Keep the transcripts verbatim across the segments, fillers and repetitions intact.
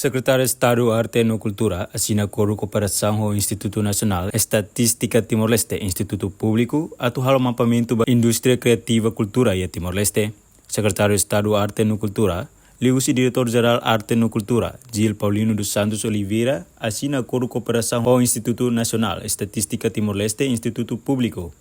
Sekretáriu Estadu Arte no Kultura asina akordu kooperasaun ho Institutu Nasionál Estatístika Timor-Leste, Institutu Públiku, atu halo mapamentu ba indústria kriativa kultura iha Timor-Leste. Sekretáriu Estadu Arte no Kultura, liuhusi Diretór Jerál Arte no Kultura, Gil Paulino dos Santos Oliveira, asina akordu kooperasaun ho Institutu Nasionál Estatístika Timor-Leste, Institutu Públiku,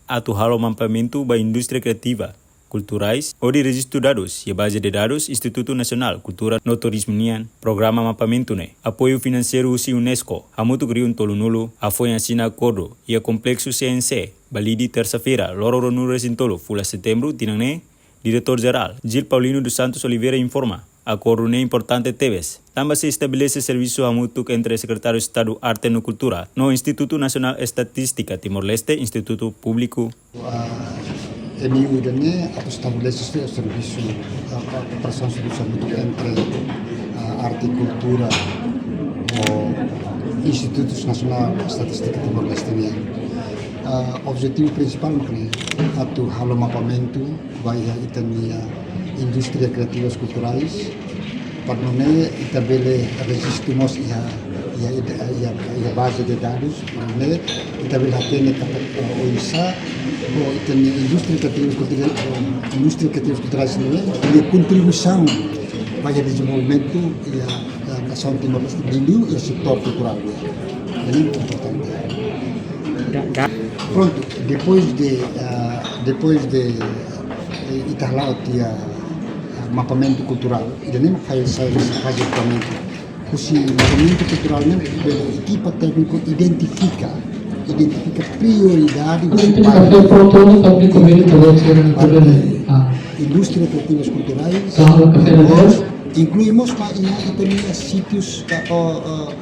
atu halo mapamentu ba indústria kriativa kulturais hodi rejistu dadus iha baze de dadus Institutu Nasionál Kultura no Turizmu nian. Programa mapamentu ne'e apoiu finanseiru husi UNESCO, hamutuk rihun tolunulu, hafoin asina akordu iha Kompleksu C N C, Balide, tersa-feira, loron ruanulu-resin-tolu fulan Setembru tinan ne'e. Diretór Jerál, Gil Paulino dos Santos Oliveira, informa, akordu ne'e importante tebes, tanba sei estabelese servisu hamutuk entre Sekretáriu Estadu Arte no Kultura no Institutu Nasionál Estatístika Timor-Leste, Institutu Públiku. Ah, M U ida-ne'e atu estabelese se-, servisu, ah, ah, prestasaun servisu hamutuk entre, ah, arte i kultura ho Institutu Nasionál Estatístika Timor-Leste nian. Ah, objetivu prinsipál mak ne'e, atu halo mapamentu ba iha ita-nia indústria kriativas kulturais, para nune'e ita bele rejistu mós iha, iha, iha, iha, iha baze de dadus, para nune'e ita bele hatene katak, eh, oinsá, ou ita-nia indústria kriativas kulturais, eh, indústria kriativas kulturais ne'e, nia kontribuisaun ba iha dezenvolvimentu iha, eh, nasaun Timor-Leste, liuliu iha setór kulturál. Jadi importante. Da, da. Prontu, depois de, ah, depois de, eh, ita hala'o tiha, ah, mapamentu kulturál, ida-ne'e mak faz, faz, faz mapamentu. Husi mapamentu kulturál ne'e, bele ekipa tékniku identifika, identifika prioridade husi parte, parte indústria kriativas kulturais, inklui mós ba iha ita-nia sítius ka, o, o,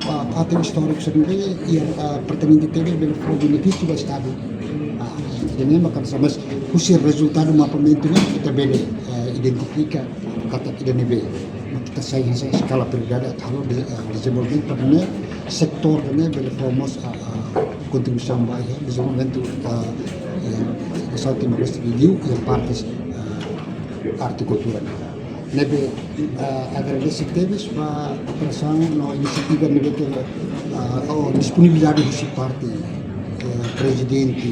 ah, fatin istóriku sira-ne'e, i, ah, pretendente tebes bele fó benefísiu ba Estadu. Ah, ida-ne'e mak hanesan, mas husi rezultadu mapamentu ne'e ita bele, eh, identifika katak ida-ne'ebé mak ita sai hanesan eskala prioridade atu halo de-, eh, dezenvolvimentu para nune'e setór ida-ne'e bele fó mós, ah, ah, kontribuisaun ba iha dezenvolvimentu, ah, iha, iha Timor-Leste liuliu iha parte, ah, arte kultura. Ne'ebé, ah, agradese tebes ba kooperasaun no inisiativa ne'ebé ke, ah, ou disponibilidade husi parte, eh, prezidente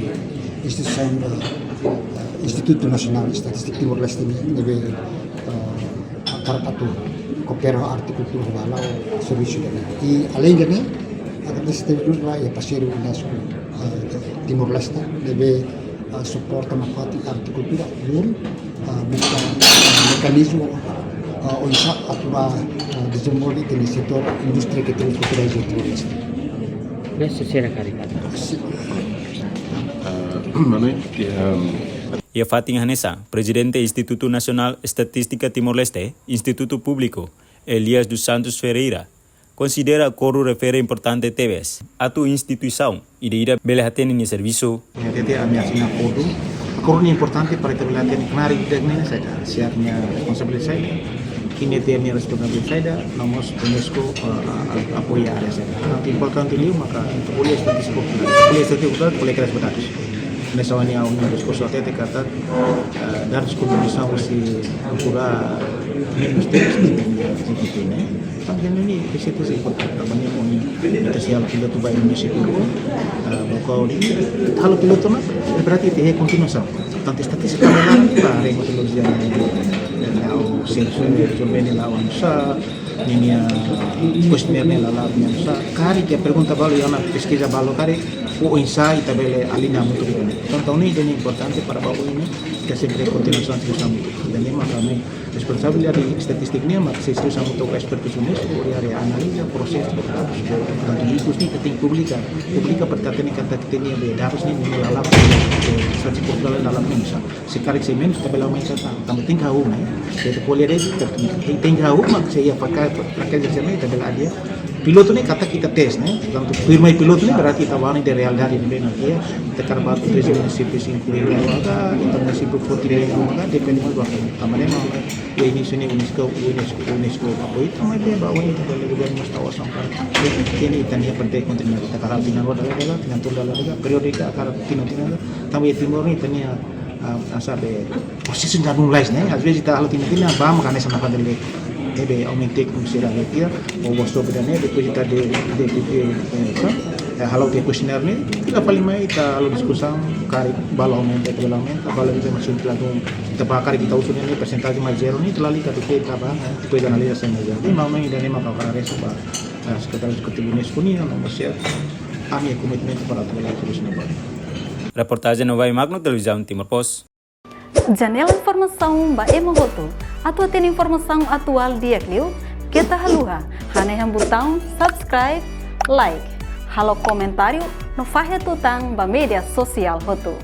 instituisaun, eh, Institutu Nasionál Estatístika Timor-Leste nian, ne'ebé, eh, hakarak atu koopera ho arte kultura ba hala'o servisu ida-ne'e. I além de ne'e, agradese tebes ba iha parseiru UNESCO, eh, Timor-Leste, ne'ebé, eh, suporta nafatin arte kultura, lori, ah, buka, ah, mekanizmu, ah, oinsá atu ba, ah, dezenvolve ita-nia setór indústria kriativas kulturais iha Timor-Leste. Ne'e sira karik. Si- Ah, mana, em, Iha fatin hanesan, Prezidente Institutu Nasionál Estatístika Timor-Leste, Institutu Públiku, Elias dos Santos Ferreira, konsidera akordu refere importante tebes atu instituisaun ida-idak bele hatene nia servisu. Nia hatete ami asina akordu. Akordu ne'e importante para ita bele hatene klaru ida-ne'e saida, sira-nia responsabilidade saida, ita-nia responsabilidade saida, no mós UNESCO, eh, eh, apoia área saida. Entaun importante liu maka ita ko'alia estatístika, ko'alia estatístika, ko'alia kedas ba dadus. Hanesan ohin ha'u-nia diskursu hatete katak, eh, dadus kontribuisaun husi kultura, ministériu, ne'e. Tanba ne'e ne'e, ese itu sih, tanba ne'e ohin ita sei halo pilotu ba munisípiu rua, eh, ba kau di, halo pilotu ona, berarti ita iha kontinuasaun. Tantu estatístika ne'e la, ba, re metodolojia ne'e, ne'e, ne'e, sensu, survei ne'e la, oinsá, ninia kuestionáriu ne'e la, la, oinsá. Karik iha pergunta balu, iha ona peskiza balu, karik, oinsá, ita bele alinea hamutuk ida-ne'e. Entaun, ne'e, ida-ne'e importante para ba oin ne'e, ita sempre kontinuasaun, kontinuasaun hamutuk. Ida-ne'e maka ami responsabilidade estatístika nian, mak sei servisu hamutuk ho espertus UNESCO, hodi haree analiza, prosesu, tantu ikus ne'e ita tenke publika, publika para ita hatene katak ita-nia dadus ne'e, ne'e la, la, eh, estatístika kulturál la, la, menus. Se karik sei menus, ita bele aumenta tan, tanba tenke hahú, ne'e. Se ita ko'alia de'it, ita tenke hahú, mak sei iha faka, faka, ita bele hadi'a. Pilotu ne'e katak ita tes, ne'e. Tantu firma pilotu ne'e berarti ita bá iha realidade ne'ebé mak iha, ita hakarak ba treze munisípiu, sinku, lima, maka, ita munisípiu forte, maka, depende mós ba. Tanba ne'e mak, iha inísiu ne'e UNESCO, UNESCO, UNESCO apoiu, tanba ne'e ba oin ita bele governu mós tau asaun para. Ita-nia parte kontinua, ita hakarak tinan rua dala, dala, tinan tolu dala, dala, períodu ita hakarak tinan, tinan, dala. Tanba iha Timor ne'e ita-nia, ah, ah, sabe, prosesu ladún lalais, ne'e. Às vezes ita halo tinan, tinan, ba, maka hanesan nafatin de'it. Ne'ebé aumenta, como será que tira, ou gosto de, né, depois de ita de, de, de, de, eh, so, eh, halo ke questionário ne'e, ita fali mai, ita halo diskusaun, karik balu aumenta, ita balu aumenta, balu ita masuk ita lagu, ita ba karik ita husu ne'e, persentajen mais zero ne'e, ita lalika atu ke ita ba, depois analiza sai mais zero. Entaun, maun ida-ne'e mak ha'u hakarak resposta ba, eh, Sekretáriu Ezekutivu UNESCO nian, no mós ami-nia komitmentu para atu bele solusiona ba. Reportajen Novai Magno, Televizaun Timor Post. Janela informasaun ba ema hotu. Atu hatene informasaun atuál di'ak liu, keta haluha hanehan butaun subscribe, like, halo komentáriu no fahe tutan ba média sosiál hotu.